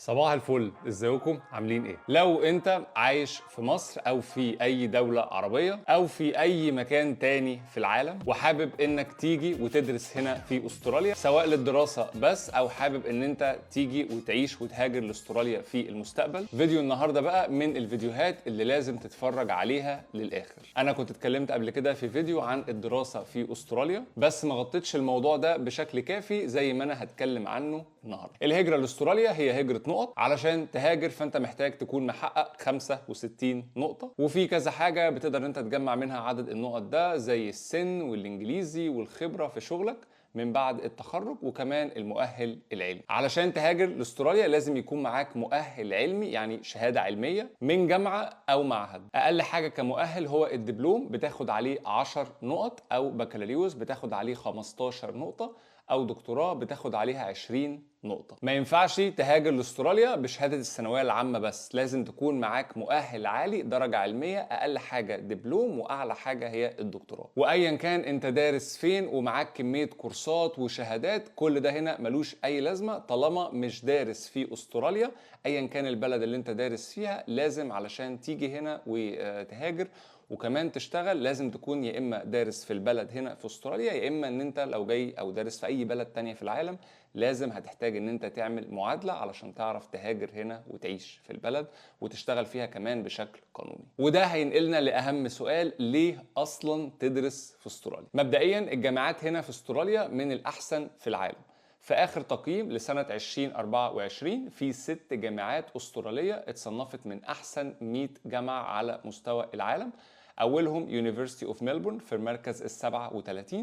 صباح الفل، ازيكم؟ عاملين ايه؟ لو انت عايش في مصر او في اي دولة عربية او في اي مكان تاني في العالم وحابب انك تيجي وتدرس هنا في استراليا، سواء للدراسة بس او حابب ان انت تيجي وتعيش وتهاجر لاستراليا في المستقبل، فيديو النهاردة بقى من الفيديوهات اللي لازم تتفرج عليها للاخر. انا كنت اتكلمت قبل كده في فيديو عن الدراسة في استراليا، بس ما غطيتش الموضوع ده بشكل كافي زي ما انا هتكلم عنه النهارده. الهجرة لاستراليا هي هجرة نقط. علشان تهاجر فانت محتاج تكون محقق 65 نقطة، وفي كذا حاجة بتقدر انت تجمع منها عدد النقط ده، زي السن والانجليزي والخبرة في شغلك من بعد التخرج، وكمان المؤهل العلمي. علشان تهاجر لاستراليا لازم يكون معاك مؤهل علمي، يعني شهادة علمية من جامعة أو معهد. أقل حاجة كمؤهل هو الدبلوم، بتاخد عليه 10 نقط، أو بكالوريوس بتاخد عليه 15 نقطة، أو دكتوراه بتاخد عليها 20 نقطة. ما ينفعش تهاجر لاستراليا بشهادة الثانوية العامة بس، لازم تكون معاك مؤهل عالي، درجة علمية، أقل حاجة دبلوم وأعلى حاجة هي الدكتوراه. وأيا كان أنت دارس فين ومعاك كمية كورسات وشهادات، كل ده هنا ملوش أي لازمة طالما مش دارس في أستراليا. أيا كان البلد اللي أنت دارس فيها، لازم علشان تيجي هنا وتهاجر وكمان تشتغل لازم تكون يا إما دارس في البلد هنا في أستراليا، يا إما إن أنت لو جاي أو دارس في أي بلد تانية في العالم لازم هتحتاج إن أنت تعمل معادلة علشان تعرف تهاجر هنا وتعيش في البلد وتشتغل فيها كمان بشكل قانوني. وده هينقلنا لأهم سؤال: ليه أصلا تدرس في أستراليا؟ مبدئيا الجامعات هنا في أستراليا من الأحسن في العالم. في آخر تقييم لسنة 2024 في 6 جامعات أسترالية اتصنفت من أحسن 100 جامعة على مستوى العالم. أولهم University of Melbourne في المركز 37،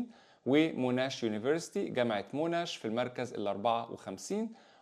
و Monash University جامعة موناش في المركز 54،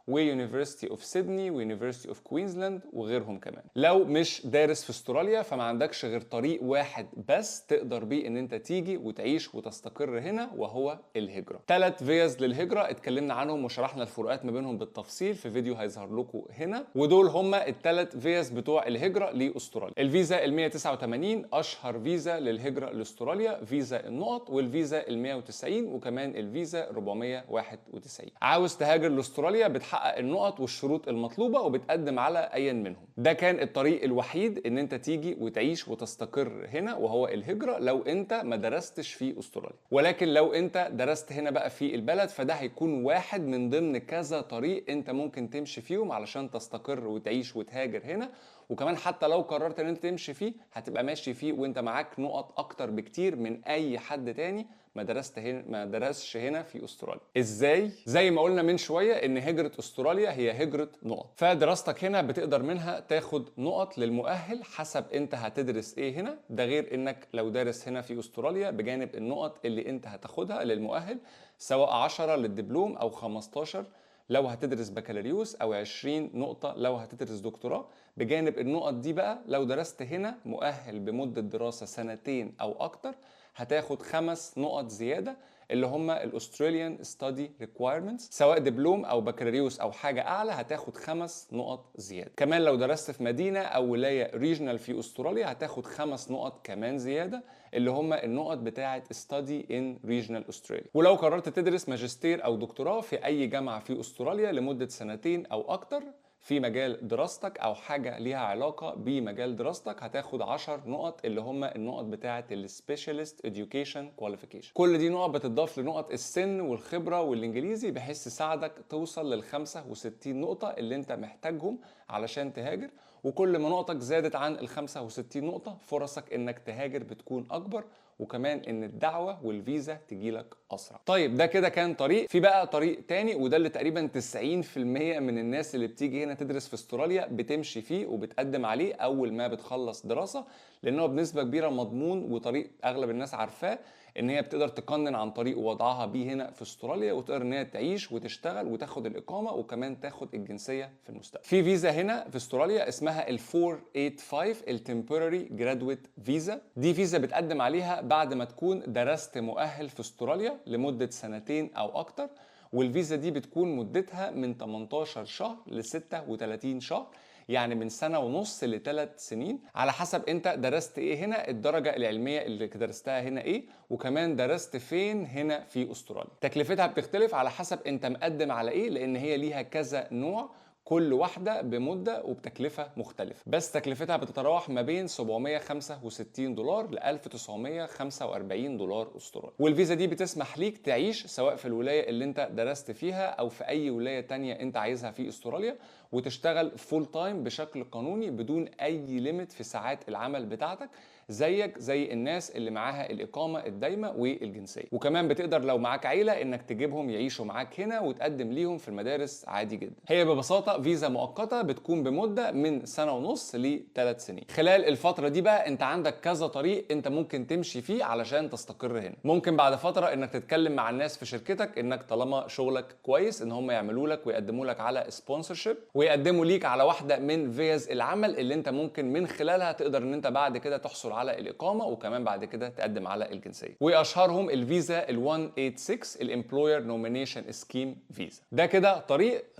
و University of Sydney و University of Queensland وغيرهم كمان. لو مش دارس في استراليا فما عندكش غير طريق واحد بس تقدر بيه ان انت تيجي وتعيش وتستقر هنا، وهو الهجرة. 3 فيز للهجرة اتكلمنا عنهم وشرحنا الفروقات ما بينهم بالتفصيل في فيديو هيظهر لكم هنا، ودول هما الثلاث فيز بتوع الهجرة لاستراليا. الفيزا ال 189 اشهر فيزا للهجرة لاستراليا، فيزا النقط، والفيزا ال 190، وكمان الفيزا 491. عاوز تهاجر لاستراليا بتحقق النقط والشروط المطلوبة وبتقدم على ايا منهم. ده كان الطريق الوحيد ان انت تيجي وتعيش وتستقر هنا، وهو الهجرة لو انت ما درستش في استراليا. ولكن لو انت درست هنا بقى في البلد فده هيكون واحد من ضمن كذا طريق انت ممكن تمشي فيهم علشان تستقر وتعيش وتهاجر هنا. وكمان حتى لو قررت ان انت تمشي فيه هتبقى ماشي فيه وانت معاك نقط اكتر بكتير من اي حد تاني ما درسش هنا في استراليا. ازاي؟ زي ما قلنا من شوية ان هجره استراليا هي هجره نقط، فدراستك هنا بتقدر منها تاخد نقط للمؤهل حسب انت هتدرس ايه هنا. ده غير انك لو دارس هنا في استراليا بجانب النقط اللي انت هتاخدها للمؤهل، سواء 10 للدبلوم او 15 لو هتدرس بكالوريوس، او 20 نقطة لو هتدرس دكتوراه. بجانب النقط دي بقى لو درست هنا مؤهل بمدة دراسة سنتين او اكتر هتاخد 5 نقط زيادة اللي هم ال Australian Study Requirements، سواء دبلوم او بكالوريوس او حاجة اعلى هتاخد 5 نقط زيادة. كمان لو درست في مدينة او ولاية regional في استراليا هتاخد 5 نقط كمان زيادة اللي هم النقط بتاعه Study in Regional Australia. ولو قررت تدرس ماجستير او دكتوراه في اي جامعة في استراليا لمدة سنتين او اكتر في مجال دراستك او حاجة ليها علاقة بمجال دراستك هتاخد 10 نقط اللي هم النقط بتاعه ال Specialist Education Qualification. كل دي نقط بتضاف لنقط السن والخبرة والانجليزي بحيث تساعدك توصل لل 65 نقطة اللي انت محتاجهم علشان تهاجر. وكل ما نقطك زادت عن ال 65 نقطة فرصك انك تهاجر بتكون اكبر، وكمان ان الدعوة والفيزا تجيلك اسرع. طيب ده كده كان طريق. في بقى طريق تاني، وده اللي تقريبا 90% من الناس اللي بتيجي هنا تدرس في استراليا بتمشي فيه وبتقدم عليه اول ما بتخلص دراسة، لانه بنسبة كبيرة مضمون وطريق اغلب الناس عارفاه ان هي بتقدر تقنن عن طريق وضعها بيه هنا في استراليا، وتقدر ان هي تعيش وتشتغل وتاخد الاقامة وكمان تاخد الجنسية في المستقبل. في فيزا هنا في استراليا اسمها ال 485 ال Temporary Graduate Visa. دي فيزا بتقدم عليها بعد ما تكون درست مؤهل في استراليا لمدة سنتين او اكتر، والفيزا دي بتكون مدتها من 18 شهر ل 36 شهر، يعني من سنة ونص ل3 سنين على حسب انت درست ايه هنا، الدرجة العلمية اللي درستها هنا ايه، وكمان درست فين هنا في استراليا. تكلفتها بتختلف على حسب انت مقدم على ايه، لان هي ليها كذا نوع. كل واحدة بمدة وبتكلفه مختلفة، بس تكلفتها بتتراوح ما بين 765 دولار ل 1945 دولار استرالي. والفيزا دي بتسمح ليك تعيش سواء في الولاية اللي انت درست فيها او في اي ولاية تانية انت عايزها في استراليا، وتشتغل full time بشكل قانوني بدون اي limit في ساعات العمل بتاعتك، زيك زي الناس اللي معاها الاقامة الدايمه والجنسيه. وكمان بتقدر لو معاك عيله انك تجيبهم يعيشوا معاك هنا وتقدم ليهم في المدارس عادي جدا. هي ببساطة فيزا مؤقتة بتكون بمدة من 1.5 سنة ل3 سنين. خلال الفترة دي بقى انت عندك كذا طريق انت ممكن تمشي فيه علشان تستقر هنا. ممكن بعد فترة انك تتكلم مع الناس في شركتك انك طالما شغلك كويس ان هم يعملوا لك ويقدموا لك على sponsorship، ويقدموا ليك على واحدة من فيز العمل اللي انت ممكن من خلالها تقدر ان انت بعد كده تحصل على الاقامة، وكمان بعد كده تقدم على الجنسية. واشهرهم الفيزا ال 186 ال employer nomination scheme visa. ده كده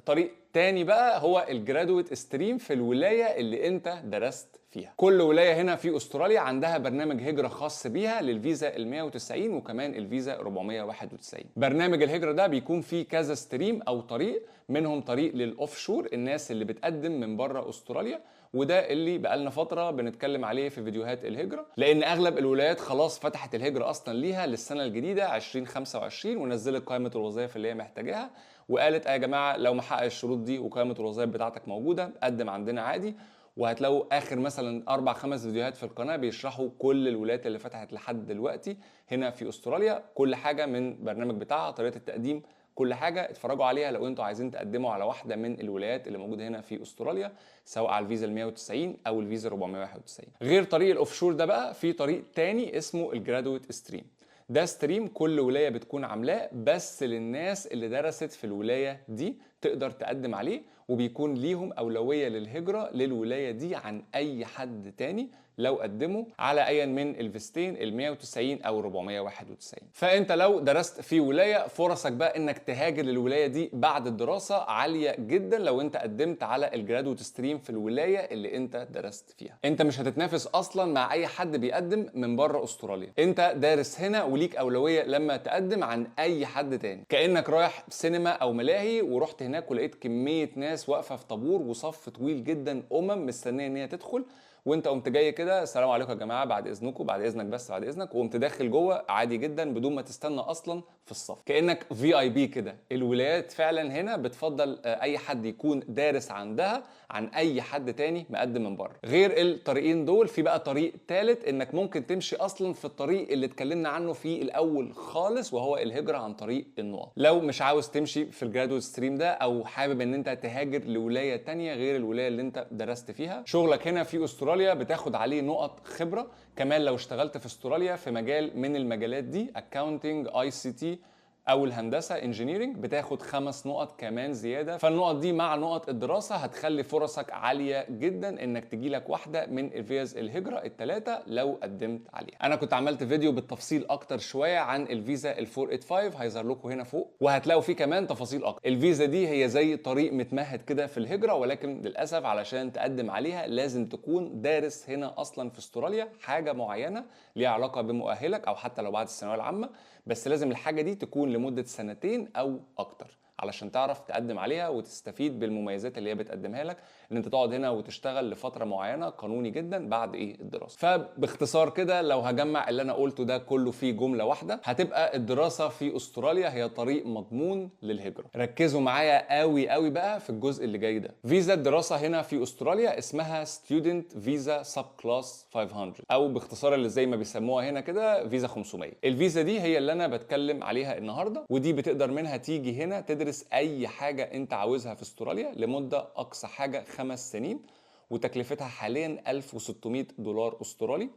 طريق تاني بقى هو ال graduate stream في الولاية اللي انت درست فيها. كل ولاية هنا في استراليا عندها برنامج هجره خاص بيها للفيزا ال 190 وكمان الفيزا 491. برنامج الهجرة ده بيكون فيه كذا stream او طريق، منهم طريق لل offshore، الناس اللي بتقدم من بره استراليا، وده اللي بقالنا فترة بنتكلم عليه في فيديوهات الهجرة، لان اغلب الولايات خلاص فتحت الهجرة اصلا ليها للسنة الجديدة 2025 ونزلت قائمة الوظائف اللي هي محتاجاها، وقالت يا جماعة لو محقق الشروط دي وقائمة الوظائف بتاعتك موجودة قدم عندنا عادي. وهتلاقوا اخر مثلا 4-5 فيديوهات في القناة بيشرحوا كل الولايات اللي فتحت لحد دلوقتي هنا في استراليا، كل حاجة من برنامج بتاعها، طريقه التقديم، كل حاجة اتفرجوا عليها لو انتوا عايزين تقدموا على واحدة من الولايات اللي موجودة هنا في استراليا، سواء على الفيزا ال 190 او الفيزا 491. غير طريق ال offshore ده بقى في طريق تاني اسمه ال graduate stream. ده stream كل ولاية بتكون عاملاه بس للناس اللي درست في الولاية دي تقدر تقدم عليه، وبيكون ليهم اولوية للهجرة للولاية دي عن اي حد تاني لو قدموا على ايا من الفيزتين ال 190 او 491. فانت لو درست في ولاية فرصك بقى انك تهاجر للولاية دي بعد الدراسة عالية جدا لو انت قدمت على ال graduate stream في الولاية اللي انت درست فيها. انت مش هتتنافس اصلا مع اي حد بيقدم من بره استراليا، انت دارس هنا وليك اولوية لما تقدم عن اي حد تاني. كانك رايح سينما او ملاهي ورحت هناك ولقيت كمية ناس واقفة في طابور وصف طويل جدا، مستنيه ان هي تدخل، وانت قمت جاي كده السلام عليكم يا جماعة بعد اذنكم، بعد اذنك، بس بعد اذنك، وقمت داخل جوه عادي جدا بدون ما تستنى اصلا في الصف، كانك VIP كده. الولايات فعلا هنا بتفضل اي حد يكون دارس عندها عن اي حد تاني مقدم من بره. غير الطريقين دول في بقى طريق ثالث انك ممكن تمشي اصلا في الطريق اللي اتكلمنا عنه في الاول خالص، وهو الهجرة عن طريق النقط. لو مش عاوز تمشي في ال graduate stream ده او حابب ان انت تهاجر لولاية تانية غير الولاية اللي انت درست فيها، شغلك هنا في استراليا بتاخد عليه نقط خبره. كمان لو اشتغلت في استراليا في مجال من المجالات دي accounting، ICT او الهندسة engineering، بتاخد 5 نقط كمان زيادة. فالنقط دي مع نقط الدراسة هتخلي فرصك عالية جدا انك تجيلك واحدة من الفيز الهجرة الثلاثة لو قدمت عليها. انا كنت عملت فيديو بالتفصيل اكتر شوية عن الفيزا ال 485 هيظهر لكم هنا فوق، وهتلاقوا فيه كمان تفاصيل اكتر. الفيزا دي هي زي طريق متمهد كده في الهجرة، ولكن للاسف علشان تقدم عليها لازم تكون دارس هنا اصلا في استراليا حاجة معينة ليها علاقة بمؤهلك، او حتى لو بعد الثانوية العامة، بس لازم الحاجة دي تكون لمدة 2 سنين او اكتر علشان تعرف تقدم عليها وتستفيد بالمميزات اللي هي بتقدمها لك، ان انت تقعد هنا وتشتغل لفترة معينة قانوني جدا بعد الدراسة. فباختصار كده لو هجمع اللي انا قلته ده كله في جملة واحدة، هتبقى الدراسة في استراليا هي طريق مضمون للهجرة. ركزوا معايا قوي قوي بقى في الجزء اللي جاي ده. فيزا الدراسة هنا في استراليا اسمها Student Visa Subclass 500، او باختصار اللي زي ما بيسموها هنا كده فيزا 500. الفيزا دي هي اللي انا بتكلم عليها النهارده، ودي بتقدر منها تيجي هنا تدرس اي حاجة انت عاوزها في استراليا لمدة اقصى حاجة 5 سنين، وتكلفتها حاليا 1600 دولار استرالي.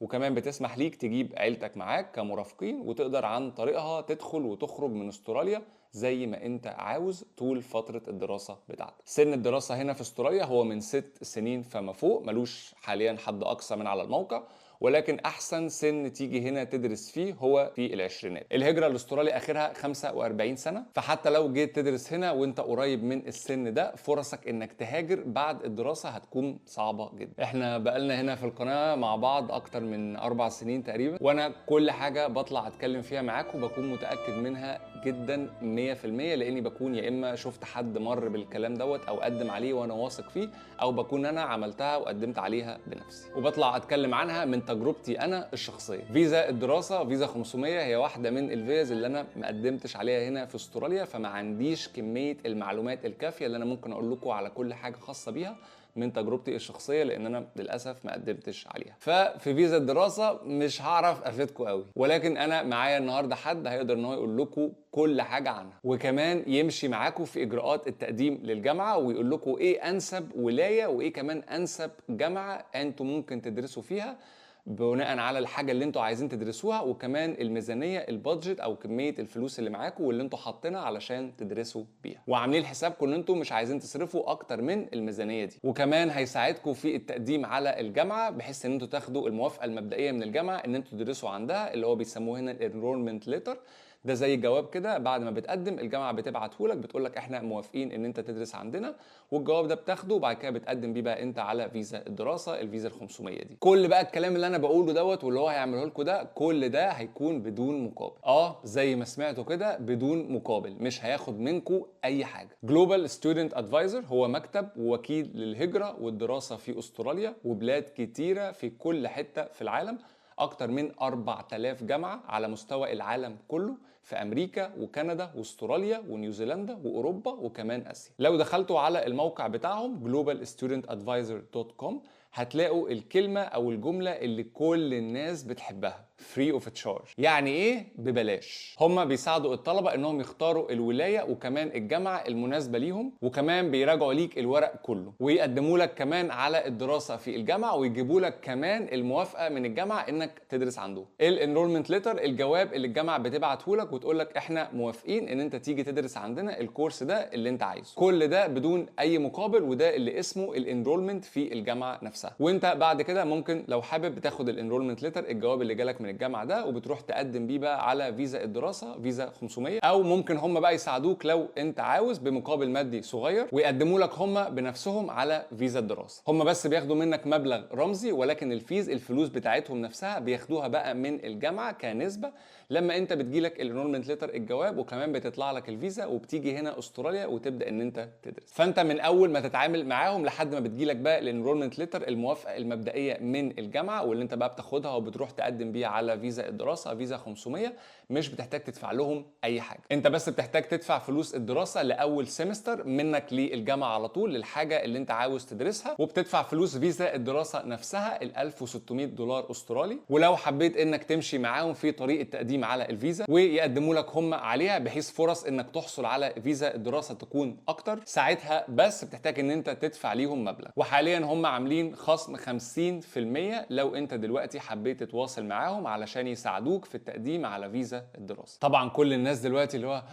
وكمان بتسمح ليك تجيب عيلتك معاك كمرافقين، وتقدر عن طريقها تدخل وتخرج من استراليا زي ما انت عاوز طول فترة الدراسة بتاعتك. سن الدراسة هنا في استراليا هو من 6 سنين فما فوق، ملوش حاليا حد اقصى من على الموقع، ولكن احسن سن تيجي هنا تدرس فيه هو في العشرينات. الهجرة لاستراليا اخرها 45 سنة، فحتى لو جيت تدرس هنا وانت قريب من السن ده فرصك انك تهاجر بعد الدراسة هتكون صعبة جدا. احنا بقالنا هنا في القناة مع بعض اكتر من 4 سنين تقريبا، وانا كل حاجة بطلع اتكلم فيها معاكم بكون متاكد منها جدا 100%، لاني بكون يا اما شفت حد مر بالكلام دوت او قدم عليه وانا واثق فيه، او بكون انا عملتها وقدمت عليها بنفسي وبطلع اتكلم عنها من تجربتي انا الشخصية. فيزا الدراسة فيزا 500 هي واحدة من الفيز اللي انا ما قدمتش عليها هنا في استراليا، فما عنديش كمية المعلومات الكافيه اللي انا ممكن اقول لكم على كل حاجة خاصة بيها من تجربتي الشخصية، لان انا للاسف ما قدمتش عليها. ففي فيزا الدراسة مش هعرف افيدكم قوي، ولكن انا معايا النهارده حد هيقدر ان هو يقول لكم كل حاجة عنها، وكمان يمشي معاكم في اجراءات التقديم للجامعة ويقول لكم ايه انسب ولاية وايه كمان انسب جامعه انتم ممكن تدرسوا فيها بناء على الحاجة اللي انتوا عايزين تدرسوها، وكمان الميزانية ال budget او كمية الفلوس اللي معاكم واللي انتوا حاطينها علشان تدرسوا بيها، وعاملين حسابكم ان انتوا مش عايزين تصرفوا اكتر من الميزانية دي. وكمان هيساعدكم في التقديم على الجامعة بحيث ان انتوا تاخدوا الموافقة المبدئية من الجامعة ان انتوا تدرسوا عندها، اللي هو بيسموه هنا ال enrollment letter. ده زي جواب كده بعد ما بتقدم الجامعة بتبعته لك، بتقول لك احنا موافقين ان انت تدرس عندنا، والجواب ده بتاخده وبعد كده بتقدم بيه بقى انت على فيزا الدراسة الفيزا ال 500 دي. كل بقى الكلام اللي انا بقوله دوت واللي هو هيعمله لكم ده، كل ده هيكون بدون مقابل. زي ما سمعتوا كده، بدون مقابل، مش هياخد منكم اي حاجة. Global Student Advisor هو مكتب ووكيل للهجرة والدراسة في استراليا وبلاد كتيرة في كل حتة في العالم، أكتر من 4000 جامعة على مستوى العالم كله، في أمريكا وكندا واستراليا ونيوزيلندا وأوروبا وكمان آسيا. لو دخلتوا على الموقع بتاعهم globalstudentadvisor.com هتلاقوا الكلمة أو الجملة اللي كل الناس بتحبها، free of charge. يعني إيه؟ ببلاش. هما بيساعدوا الطلبة إنهم يختاروا الولاية وكمان الجامعة المناسبة ليهم، وكمان بيراجعوا ليك الورق كله، ويقدموا لك كمان على الدراسة في الجامعة، ويجيبوا لك كمان الموافقة من الجامعة إنك تدرس عندهم. ال enrollment letter، الجواب اللي الجامعة بتبعته لك وتقول لك إحنا موافقين إن أنت تيجي تدرس عندنا ال course ده اللي أنت عايزه. كل ده بدون أي مقابل، وده اللي اسمه ال enrollment في الجامعة نفسها. وانت بعد كده ممكن لو حابب بتاخد ال enrollment letter، الجواب اللي جالك من الجامعة ده، وبتروح تقدم بيه بقى على فيزا الدراسة فيزا 500، او ممكن هم بقى يساعدوك لو انت عاوز بمقابل مادي صغير ويقدموا لك هم بنفسهم على فيزا الدراسة. هم بس بياخدوا منك مبلغ رمزي، ولكن ال fees الفلوس بتاعتهم نفسها بياخدوها بقى من الجامعة كنسبة لما انت بتجيلك ال enrollment letter الجواب، وكمان بتطلع لك الفيزا وبتيجي هنا استراليا وتبدا ان انت تدرس. فانت من اول ما تتعامل معاهم لحد ما بتجيلك بقى ال enrollment letter الموافقة المبدئية من الجامعة، واللي انت بقى بتاخدها وبتروح تقدم بيها على فيزا الدراسة فيزا 500، مش بتحتاج تدفع لهم اي حاجة. انت بس بتحتاج تدفع فلوس الدراسة لاول semester منك للجامعة على طول للحاجة اللي انت عاوز تدرسها، وبتدفع فلوس فيزا الدراسة نفسها ال 1600 دولار استرالي. ولو حبيت انك تمشي معاهم في طريق التقديم على الفيزا ويقدموا لك هم عليها بحيث فرص انك تحصل على فيزا الدراسة تكون اكتر، ساعتها بس بتحتاج ان انت تدفع ليهم مبلغ. وحاليا هم عاملين خصم 50% لو انت دلوقتي حبيت تتواصل معاهم علشان يساعدوك في التقديم على فيزا الدراسة. طبعا كل الناس دلوقتي اللي هو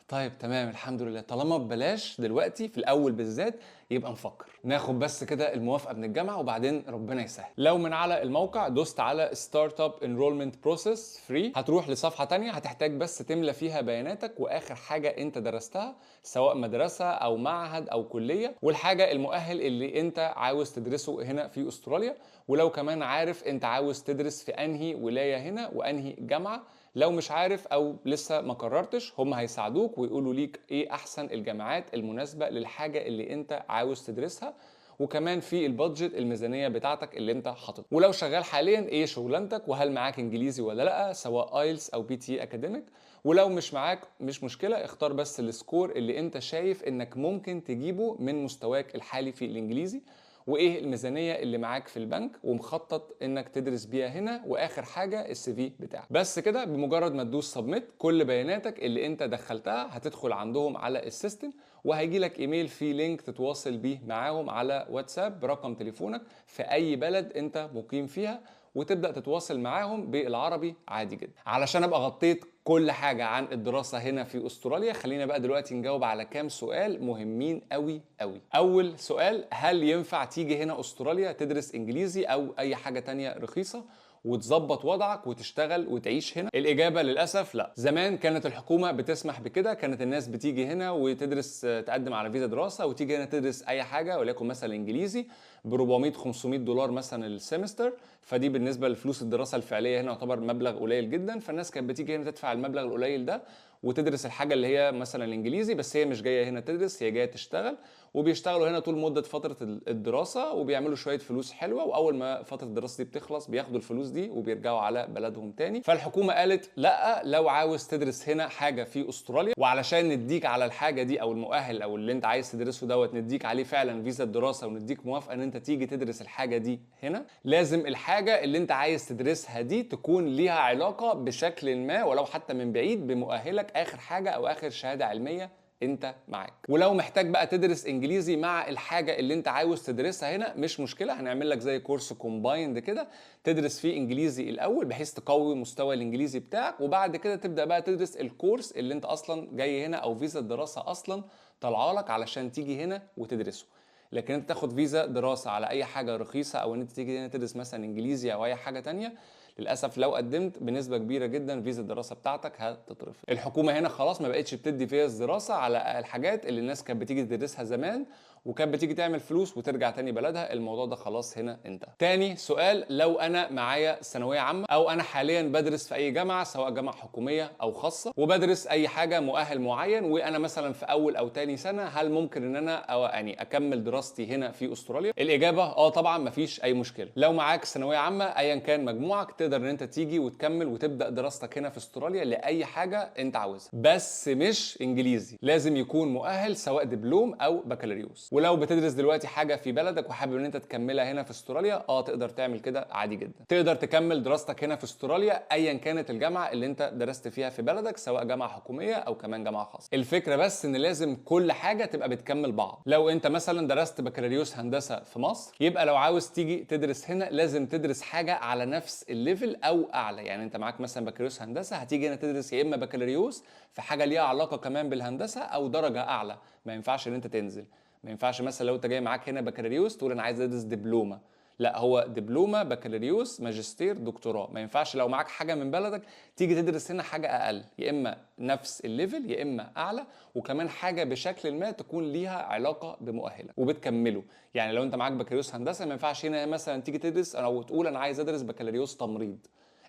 طيب تمام الحمد لله طالما ببلاش دلوقتي في الاول بالذات، يبقى نفكر ناخد بس كده الموافقة من الجامعة وبعدين ربنا يسهل. لو من على الموقع دوست على start enrollment process free هتروح لصفحة تانية هتحتاج بس تملى فيها بياناتك واخر حاجة انت درستها سواء مدرسه او معهد او كليه، والحاجة المؤهل اللي انت عاوز تدرسه هنا في استراليا، ولو كمان عارف انت عاوز تدرس في انهي ولاية هنا وانهي جامعه. لو مش عارف او لسه ما قررتش هم هيساعدوك ويقولوا ليك ايه احسن الجامعات المناسبة للحاجة اللي انت عاوز تدرسها، وكمان في ال budget الميزانية بتاعتك اللي انت حاططها، ولو شغال حاليا ايه شغلانتك، وهل معاك انجليزي ولا لا سواء IELTS او PTE Academic. ولو مش معاك مش مشكلة، اختار بس ال score اللي انت شايف انك ممكن تجيبه من مستواك الحالي في الانجليزي، وايه الميزانية اللي معاك في البنك ومخطط انك تدرس بيها هنا، واخر حاجة ال CV بتاعك. بس كده بمجرد ما تدوس submit كل بياناتك اللي انت دخلتها هتدخل عندهم على ال system، وهيجي لك ايميل فيه link تتواصل بيه معاهم على واتساب برقم تليفونك في اي بلد انت مقيم فيها، وتبدا تتواصل معاهم بالعربي عادي جدا. علشان ابقى غطيت كل حاجة عن الدراسة هنا في استراليا، خلينا بقى دلوقتي نجاوب على كام سؤال مهمين قوي قوي. اول سؤال، هل ينفع تيجي هنا استراليا تدرس انجليزي او اي حاجة تانية رخيصة وتظبط وضعك وتشتغل وتعيش هنا؟ الإجابة للأسف لا. زمان كانت الحكومة بتسمح بكده، كانت الناس بتيجي هنا وتدرس، تقدم على فيزا دراسة وتيجي هنا تدرس أي حاجة وليكن مثلا إنجليزي ب 400 500 دولار مثلا ال semester، فدي بالنسبة لفلوس الدراسة الفعلية هنا يعتبر مبلغ قليل جدا. فالناس كانت بتيجي هنا تدفع المبلغ القليل ده وتدرس الحاجة اللي هي مثلا الانجليزي، بس هي مش جاية هنا تدرس، هي جاية تشتغل، وبيشتغلوا هنا طول مده فترة الدراسة وبيعملوا شوية فلوس حلوة، واول ما فترة الدراسة دي بتخلص بياخدوا الفلوس دي وبيرجعوا على بلدهم تاني. فالحكومة قالت لا، لو عاوز تدرس هنا حاجة في استراليا، وعلشان نديك على الحاجة دي او المؤهل او اللي انت عايز تدرسه دوت نديك عليه فعلا فيزا الدراسة ونديك موافقة ان انت تيجي تدرس الحاجة دي هنا، لازم الحاجة اللي انت عايز تدرسها دي تكون ليها علاقة بشكل ما ولو حتى من بعيد بمؤهلك اخر حاجة او اخر شهادة علمية انت معاك. ولو محتاج بقى تدرس انجليزي مع الحاجة اللي انت عاوز تدرسها هنا مش مشكلة، هنعمل لك زي كورس combined كده تدرس فيه انجليزي الاول بحيث تقوي مستوى الانجليزي بتاعك، وبعد كده تبدا بقى تدرس الكورس اللي انت اصلا جاي هنا او فيزا الدراسة اصلا طالعه لك علشان تيجي هنا وتدرسه. لكن انت تاخد فيزا دراسة على اي حاجة رخيصة او ان انت تيجي هنا تدرس مثلا انجليزي او اي حاجة تانية، للاسف لو قدمت بنسبة كبيرة جدا فيزا الدراسة بتاعتك هتترفض. الحكومة هنا خلاص ما بقتش بتدي فيزا دراسة على الحاجات اللي الناس كانت بتيجي تدرسها زمان وكانت بتيجي تعمل فلوس وترجع تاني بلدها، الموضوع ده خلاص هنا انتهى. تاني سؤال، لو انا معايا ثانوية عامة او انا حاليا بدرس في اي جامعه سواء جامعه حكومية او خاصة وبدرس اي حاجة مؤهل معين، وانا مثلا في اول او تاني سنة، هل ممكن ان انا او يعني اكمل دراستي هنا في استراليا؟ الاجابة اه طبعا مفيش اي مشكلة. لو معاك ثانوية عامة ايا كان مجموعك تقدر ان انت تيجي وتكمل وتبدا دراستك هنا في استراليا لاي حاجة انت عاوزها، بس مش انجليزي، لازم يكون مؤهل سواء دبلوم او بكالوريوس. ولو بتدرس دلوقتي حاجة في بلدك وحابب ان انت تكملها هنا في استراليا، تقدر تعمل كده عادي جدا. تقدر تكمل دراستك هنا في استراليا ايا كانت الجامعة اللي انت درست فيها في بلدك، سواء جامعه حكومية او كمان جامعه خاصة. الفكرة بس ان لازم كل حاجة تبقى بتكمل بعض. لو انت مثلا درست بكالوريوس هندسة في مصر، يبقى لو عاوز تيجي تدرس هنا لازم تدرس حاجة على نفس ال level او اعلى. يعني انت معاك مثلا بكالوريوس هندسة، هتيجي هنا تدرس يا اما بكالوريوس في حاجة ليها علاقة كمان بالهندسة او درجه اعلى. ما ينفعش ان انت تنزل، ما ينفعش مثلا لو انت جاي معاك هنا بكالوريوس تقول انا عايز ادرس دبلومه، لا هو دبلومه بكالوريوس ماجستير دكتوراه. ما ينفعش لو معاك حاجة من بلدك تيجي تدرس هنا حاجة اقل، يا اما نفس ال level يا اما اعلى، وكمان حاجة بشكل ما تكون ليها علاقة بمؤهلك وبتكمله. يعني لو انت معاك بكالوريوس هندسة ما ينفعش هنا مثلا تيجي تدرس او تقول انا عايز ادرس بكالوريوس تمريض.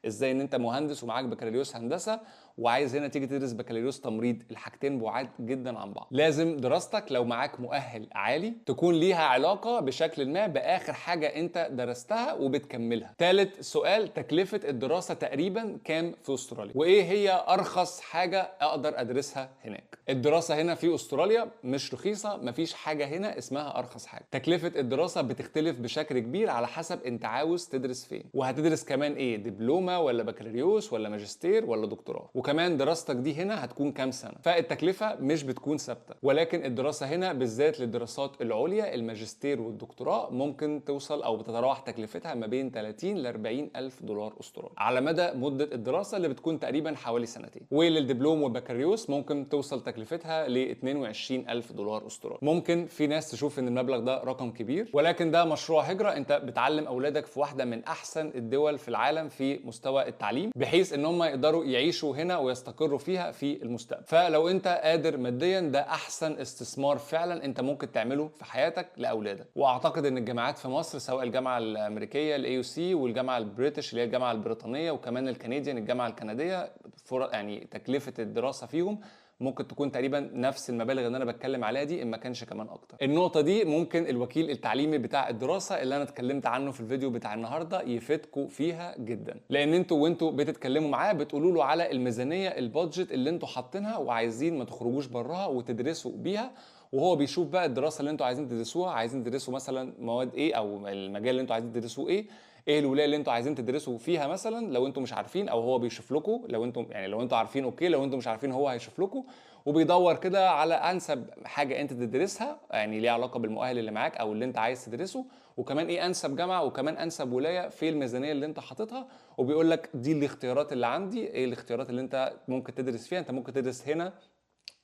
ازاي ان انت مهندس ومعاك بكالوريوس هندسة وعايز هنا تيجي تدرس بكالوريوس تمريض؟ الحاجتين بعاد جدا عن بعض. لازم دراستك لو معاك مؤهل عالي تكون ليها علاقة بشكل ما باخر حاجة انت درستها وبتكملها. ثالث سؤال، تكلفة الدراسة تقريبا كام في استراليا؟ وايه هي ارخص حاجة اقدر ادرسها هناك؟ الدراسة هنا في استراليا مش رخيصة، مفيش حاجة هنا اسمها ارخص حاجة. تكلفة الدراسة بتختلف بشكل كبير على حسب انت عاوز تدرس فين، وهتدرس كمان ايه، دبلومه ولا بكالوريوس ولا ماجستير ولا دكتوراه، وكمان دراستك دي هنا هتكون كام سنة. فالتكلفه مش بتكون ثابتة، ولكن الدراسة هنا بالذات للدراسات العليا الماجستير والدكتوراه ممكن توصل او بتتراوح تكلفتها ما بين 30 ل 40 الف دولار استرالي على مدى مده الدراسة اللي بتكون تقريبا حوالي سنتين. وللدبلوم والبكالوريوس ممكن توصل تكلفتها ل 22 الف دولار استرالي. ممكن في ناس تشوف ان المبلغ ده رقم كبير، ولكن ده مشروع هجره، انت بتعلم اولادك في واحدة من احسن الدول في العالم في مستوى التعليم، بحيث ان هم يقدروا يعيشوا هنا ويستقروا فيها في المستقبل. فلو انت قادر ماديا ده احسن استثمار فعلا انت ممكن تعمله في حياتك لاولادك. واعتقد ان الجامعات في مصر سواء الجامعة الامريكية ال AUC والجامعة ال British اللي هي الجامعة البريطانية وكمان ال Canadian الجامعة الكندية، يعني تكلفة الدراسة فيهم ممكن تكون تقريبا نفس المبالغ اللي انا بتكلم عليها دي، ان ما كانش كمان اكتر. النقطة دي ممكن الوكيل التعليمي بتاع الدراسة اللي انا اتكلمت عنه في الفيديو بتاع النهارده يفيدكم فيها جدا، لان انتوا وانتوا بتتكلموا معاه بتقولوا له على الميزانية ال budget اللي انتوا حاطينها وعايزين ما تخرجوش براها وتدرسوا بيها، وهو بيشوف بقى الدراسة اللي انتوا عايزين تدرسوها، عايزين تدرسوا مثلا مواد ايه او المجال اللي انتوا عايزين تدرسوه ايه، ايه الولاية اللي انتوا عايزين تدرسوا فيها مثلا لو انتوا مش عارفين، او هو بيشوف لكم لو انتوا يعني لو انتوا عارفين okay، لو انتوا مش عارفين هو هيشوف لكم، وبيدور كده على انسب حاجة انت تدرسها يعني ليها علاقة بالمؤهل اللي معاك او اللي انت عايز تدرسه، وكمان ايه انسب جامعه وكمان انسب ولاية في الميزانية اللي انت حاططها، وبيقول لك دي الاختيارات اللي عندي، ايه الاختيارات اللي انت ممكن تدرس فيها. انت ممكن تدرس هنا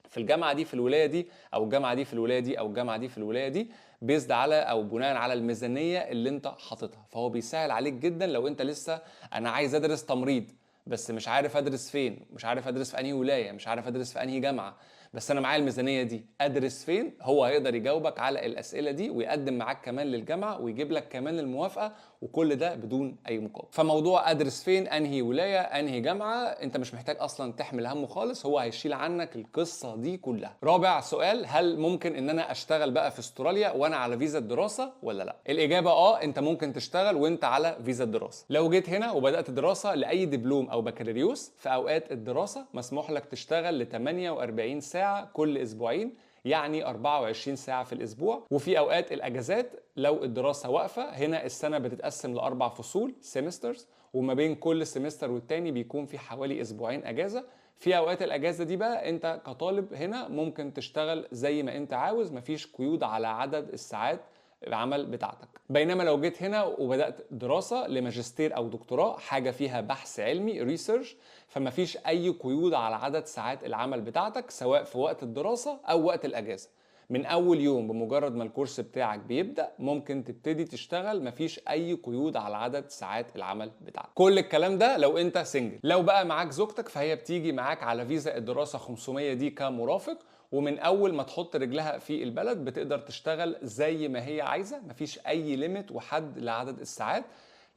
في الجامعة دي في الولاية دي، او الجامعة دي في الولاية دي، او الجامعة دي في الولاية دي، based على او بناء على الميزانية اللي انت حاططها. فهو بيسهل عليك جدا لو انت لسه انا عايز ادرس تمريض بس مش عارف ادرس فين، مش عارف ادرس في انهي ولاية، مش عارف ادرس في انهي جامعه، بس انا معايا الميزانية دي، ادرس فين؟ هو هيقدر يجاوبك على الاسئلة دي ويقدم معاك كمان للجامعة ويجيب لك كمان الموافقه، وكل ده بدون اي مقابل. فموضوع ادرس فين، انهي ولايه، انهي جامعه، انت مش محتاج اصلا تحمل همه خالص، هو هيشيل عنك القصة دي كلها. رابع سؤال، هل ممكن ان انا اشتغل بقى في استراليا وانا على فيزا الدراسة ولا لا؟ الاجابة انت ممكن تشتغل وانت على فيزا الدراسة. لو جيت هنا وبدات دراسة لاي دبلوم او بكالوريوس، في اوقات الدراسة مسموح لك تشتغل ل 48 ساعة كل اسبوعين، يعني 24 ساعة في الأسبوع. وفي أوقات الأجازات لو الدراسة واقفة، هنا السنة بتتقسم لأربع فصول semesters، وما بين كل semester والتاني بيكون في حوالي أسبوعين أجازة. في أوقات الأجازة دي بقى أنت كطالب هنا ممكن تشتغل زي ما أنت عاوز، مفيش قيود على عدد الساعات العمل بتاعتك. بينما لو جيت هنا وبدأت دراسة لماجستير أو دكتوراه، حاجة فيها بحث علمي research، فما فيش أي قيود على عدد ساعات العمل بتاعتك سواء في وقت الدراسة أو وقت الأجازة. من أول يوم بمجرد ما الكورس بتاعك بيبدأ ممكن تبتدي تشتغل، مفيش أي قيود على عدد ساعات العمل بتاعتك. كل الكلام ده لو أنت single. لو بقى معاك زوجتك فهي بتيجي معاك على فيزا الدراسة 500 دي كمرافق، ومن اول ما تحط رجلها في البلد بتقدر تشتغل زي ما هي عايزه، مفيش اي limit وحد لعدد الساعات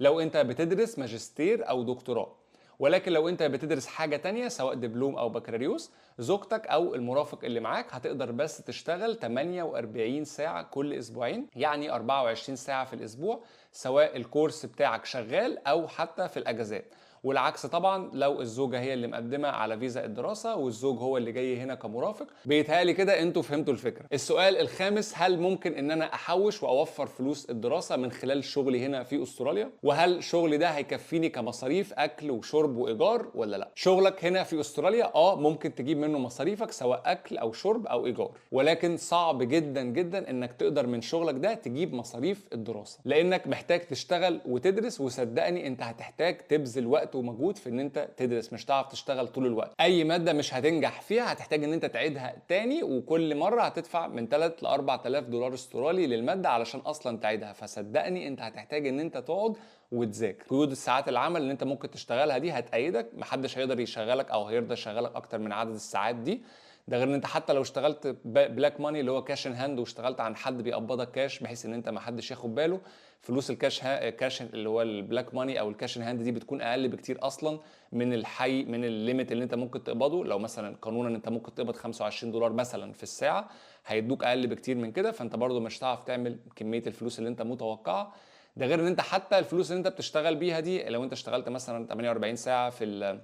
لو انت بتدرس ماجستير او دكتوراه. ولكن لو انت بتدرس حاجة تانية سواء دبلوم او بكالوريوس، زوجتك او المرافق اللي معاك هتقدر بس تشتغل 48 ساعة كل اسبوعين، يعني 24 ساعة في الاسبوع، سواء الكورس بتاعك شغال او حتى في الاجازات. والعكس طبعا لو الزوجة هي اللي مقدمه على فيزا الدراسة والزوج هو اللي جاي هنا كمرافق. بيتهيألي كده انتوا فهمتوا الفكرة. السؤال الخامس، هل ممكن ان انا احوش واوفر فلوس الدراسة من خلال شغلي هنا في استراليا؟ وهل شغلي ده هيكفيني كمصاريف اكل وشرب وايجار ولا لا؟ شغلك هنا في استراليا ممكن تجيب منه مصاريفك سواء اكل او شرب او ايجار، ولكن صعب جدا جدا انك تقدر من شغلك ده تجيب مصاريف الدراسة، لانك محتاج تشتغل وتدرس، وصدقني انت هتحتاج تبذل وقت ومجهود في ان انت تدرس، مش هتعرف تشتغل طول الوقت. اي مادة مش هتنجح فيها هتحتاج ان انت تعيدها تاني، وكل مرة هتدفع من 3 ل 4000 دولار استرالي للمادة علشان اصلا تعيدها. فصدقني انت هتحتاج ان انت تقعد وتذاكر. قيود الساعات العمل اللي انت ممكن تشتغلها دي هتقيدك، محدش هيقدر يشغلك او هيرضى يشغلك اكتر من عدد الساعات دي. ده غير ان انت حتى لو اشتغلت black money اللي هو cash in hand، واشتغلت عن حد بيقبضك كاش بحيث ان انت ما حدش ياخد باله، فلوس الكاش كاش اللي هو ال black money او ال cash in hand دي بتكون اقل بكتير اصلا من الحي من ال limit اللي انت ممكن تقبضه. لو مثلا قانونا انت ممكن تقبض 25 دولار مثلا في الساعة، هيدوك اقل بكتير من كده، فانت برضو مش هتعرف تعمل كمية الفلوس اللي انت متوقعها. ده غير ان انت حتى الفلوس اللي انت بتشتغل بيها دي لو انت اشتغلت مثلا 48 ساعة في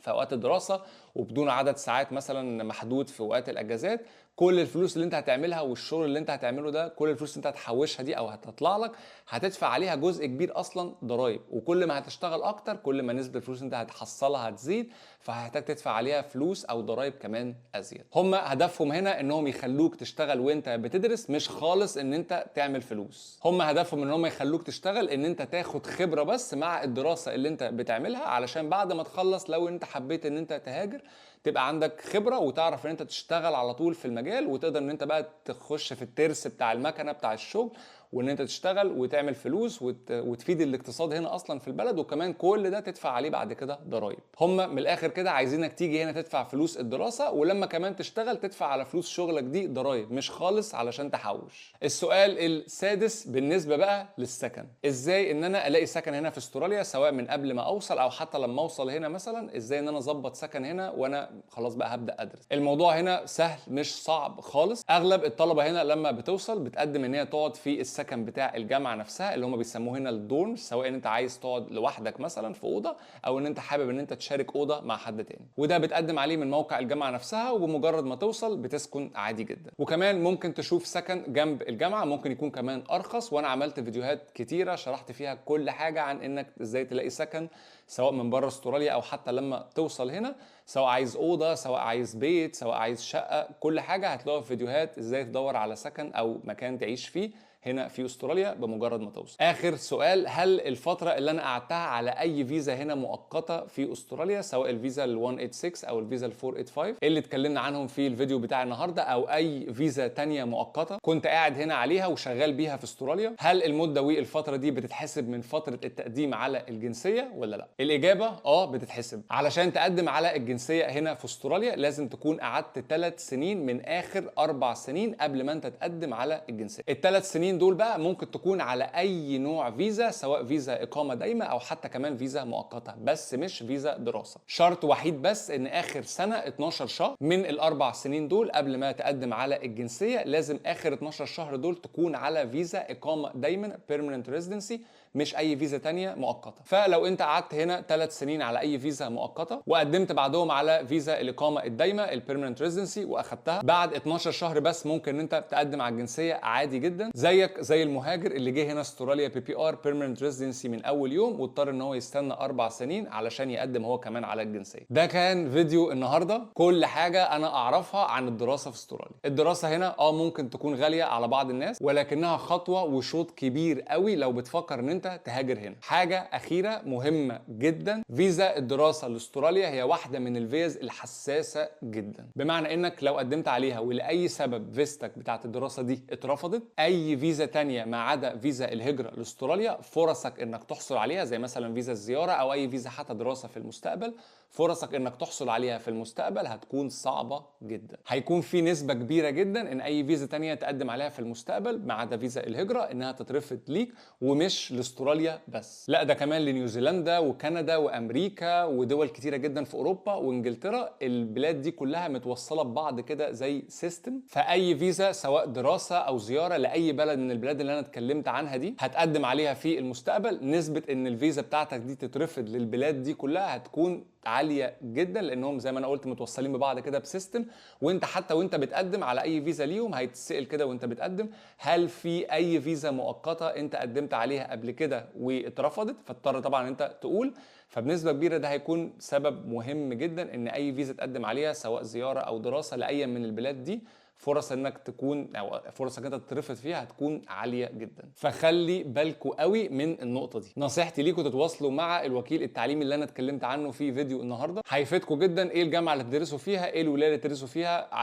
اوقات الدراسة وبدون عدد ساعات مثلا محدود في اوقات الاجازات، كل الفلوس اللي انت هتعملها والشغل اللي انت هتعمله ده، كل الفلوس اللي انت هتحوشها دي او هتطلع لك هتدفع عليها جزء كبير اصلا ضرائب، وكل ما هتشتغل اكتر كل ما نسبه الفلوس اللي انت هتحصلها هتزيد، فهتحتاج تدفع عليها فلوس او ضرائب كمان ازيد. هم هدفهم هنا انهم يخلوك تشتغل وانت بتدرس، مش خالص ان انت تعمل فلوس. هم هدفهم ان هم يخلوك تشتغل ان انت تاخد خبره بس مع الدراسة اللي انت بتعملها، علشان بعد ما تخلص لو انت حبيت ان انت تهاجر تبقى عندك خبره وتعرف ان انت تشتغل على طول في المجال، وتقدر ان انت بقى تخش في الترس بتاع المكنه بتاع الشغل، وان انت تشتغل وتعمل فلوس وتفيد الاقتصاد هنا اصلا في البلد، وكمان كل ده تدفع عليه بعد كده ضرائب. هم من الاخر كده عايزينك تيجي هنا تدفع فلوس الدراسة، ولما كمان تشتغل تدفع على فلوس شغلك دي ضرائب، مش خالص علشان تحوش. السؤال السادس بالنسبة بقى للسكن، ازاي ان انا الاقي سكن هنا في استراليا سواء من قبل ما اوصل او حتى لما اوصل هنا مثلا، ازاي ان انا اظبط سكن هنا وانا خلاص بقى هبدا ادرس؟ الموضوع هنا سهل مش صعب خالص. اغلب الطلبة هنا لما بتوصل بتقدم ان هي تقعد في السكن بتاع الجامعة نفسها اللي هم بيسموه هنا ال dorm، سواء ان انت عايز تقعد لوحدك مثلا في اوضة او ان انت حابب ان انت تشارك اوضة مع حد تاني، وده بتقدم عليه من موقع الجامعة نفسها، وبمجرد ما توصل بتسكن عادي جدا. وكمان ممكن تشوف سكن جنب الجامعة، ممكن يكون كمان ارخص، وانا عملت فيديوهات كتيرة شرحت فيها كل حاجة عن انك ازاي تلاقي سكن سواء من بره استراليا او حتى لما توصل هنا، سواء عايز اوضة سواء عايز بيت سواء عايز شقه، كل حاجة هتلاقوها في فيديوهات ازاي تدور على سكن او مكان تعيش فيه هنا في استراليا بمجرد ما توصل. اخر سؤال، هل الفترة اللي انا قعدتها على اي فيزا هنا مؤقتة في استراليا، سواء الفيزا ال 186 او الفيزا ال 485 اللي اتكلمنا عنهم في الفيديو بتاع النهارده، او اي فيزا تانية مؤقتة كنت قاعد هنا عليها وشغال بيها في استراليا، هل المدة والفترة دي بتتحسب من فترة التقديم على الجنسية ولا لا؟ الاجابة بتتحسب. علشان تقدم على الجنسية هنا في استراليا لازم تكون قعدت 3 سنين من اخر 4 سنين قبل ما انت تقدم على الجنسية. الثلاث سنين دول بقى ممكن تكون على اي نوع فيزا، سواء فيزا اقامه دايمه او حتى كمان فيزا مؤقتة، بس مش فيزا دراسة. شرط وحيد بس ان اخر سنة 12 شهر من ال4 سنين دول قبل ما تقدم على الجنسية لازم اخر 12 شهر دول تكون على فيزا اقامه دايما permanent residency، مش اي فيزا تانية مؤقتة. فلو انت قعدت هنا 3 سنين على اي فيزا مؤقتة وقدمت بعدهم على فيزا الاقامة الدايمه ال permanent residency واخدتها بعد 12 شهر بس، ممكن ان انت تقدم على الجنسية عادي جدا، زيك زي المهاجر اللي جه هنا استراليا PR permanent residency من اول يوم واضطر ان هو يستنى 4 سنين علشان يقدم هو كمان على الجنسية. ده كان فيديو النهارده، كل حاجة انا اعرفها عن الدراسة في استراليا. الدراسة هنا ممكن تكون غالية على بعض الناس، ولكنها خطوة وشوط كبير قوي لو بتفكر ان انت تهاجر هنا. حاجة اخيرة مهمة جدا، فيزا الدراسة لاستراليا هي واحدة من الفيز الحساسة جدا، بمعنى انك لو قدمت عليها ولاي سبب فيزتك بتاعت الدراسة دي اترفضت، اي فيزا تانية ما عدا فيزا الهجرة لاستراليا فرصك انك تحصل عليها، زي مثلا فيزا الزيارة او اي فيزا حتى دراسة في المستقبل، فرصك انك تحصل عليها في المستقبل هتكون صعبة جدا. هيكون في نسبه كبيرة جدا ان اي فيزا تانية تقدم عليها في المستقبل ما عدا فيزا الهجرة انها تترفض ليك، ومش لاستراليا بس، لا ده كمان لنيوزيلندا وكندا وامريكا ودول كتيرة جدا في اوروبا وانجلترا. البلاد دي كلها متوصله ببعض كده زي system، فاي فيزا سواء دراسة او زيارة لاي بلد من البلاد اللي انا اتكلمت عنها دي هتقدم عليها في المستقبل، نسبه ان الفيزا بتاعتك دي تترفض للبلاد دي كلها هتكون عالية جدا، لانهم زي ما انا قلت متوصلين ببعض كده ب system. وانت حتى وانت بتقدم على اي فيزا ليهم هيتسال كده وانت بتقدم، هل في اي فيزا مؤقتة انت قدمت عليها قبل كده واترفضت؟ فاضطر طبعا انت تقول. فبنسبه كبيرة ده هيكون سبب مهم جدا ان اي فيزا تقدم عليها سواء زيارة او دراسة لاي من البلاد دي، فرص انك تكون او فرصك انت تترفض فيها هتكون عالية جدا. فخلي بالكوا قوي من النقطة دي. نصيحتي ليكوا تتواصلوا مع الوكيل التعليمي اللي انا اتكلمت عنه في فيديو النهارده، هيفيدكوا جدا ايه الجامعة اللي تدرسوا فيها، ايه الولاية اللي تدرسوا فيها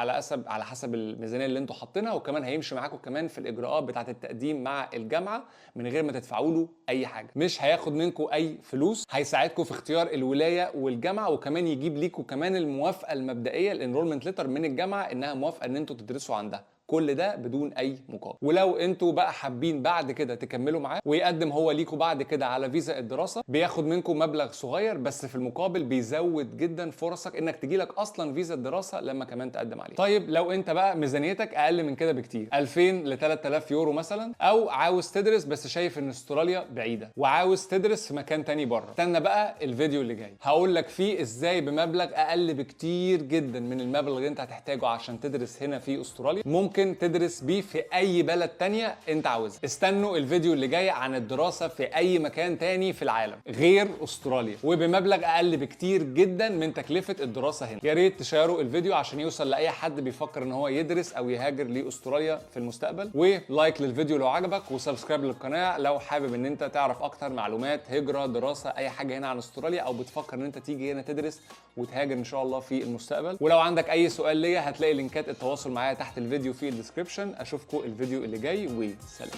على حسب الميزانية اللي انتوا حاطينها، وكمان هيمشي معاكم كمان في الاجراءات بتاعه التقديم مع الجامعة من غير ما تدفعوا له اي حاجة، مش هياخد منكم اي فلوس، هيساعدكم في اختيار الولاية والجامعة، وكمان يجيب ليكوا كمان الموافقة المبدئية ال enrollment letter من الجامعة انها موافقة ان انتوا تدرسوا عندها. كل ده بدون اي مقابل. ولو انتوا بقى حابين بعد كده تكملوا معاه ويقدم هو ليكوا بعد كده على فيزا الدراسة، بياخد منكم مبلغ صغير بس في المقابل بيزود جدا فرصك انك تجيلك اصلا فيزا الدراسة لما كمان تقدم عليها. طيب لو انت بقى ميزانيتك اقل من كده بكتير، 2000 ل 3000 يورو مثلا، او عاوز تدرس بس شايف ان استراليا بعيدة وعاوز تدرس في مكان تاني بره، استنى بقى الفيديو اللي جاي هقول لك فيه ازاي بمبلغ اقل بكتير جدا من المبلغ اللي انت هتحتاجه عشان تدرس هنا في استراليا ممكن تدرس بيه في اي بلد تانية انت عاوزها. استنوا الفيديو اللي جاي عن الدراسة في اي مكان تاني في العالم غير استراليا وبمبلغ اقل بكتير جدا من تكلفة الدراسة هنا. يا ريت تشيروا الفيديو عشان يوصل لاي حد بيفكر ان هو يدرس او يهاجر لاستراليا في المستقبل، و like للفيديو لو عجبك، و subscribe للقناة لو حابب ان انت تعرف اكتر معلومات هجرة دراسة اي حاجة هنا عن استراليا، او بتفكر ان انت تيجي هنا تدرس وتهاجر ان شاء الله في المستقبل. ولو عندك اي سؤال ليا هتلاقي لينكات التواصل معايا تحت الفيديو في ال description. اشوفكم الفيديو اللي جاي، وسلام.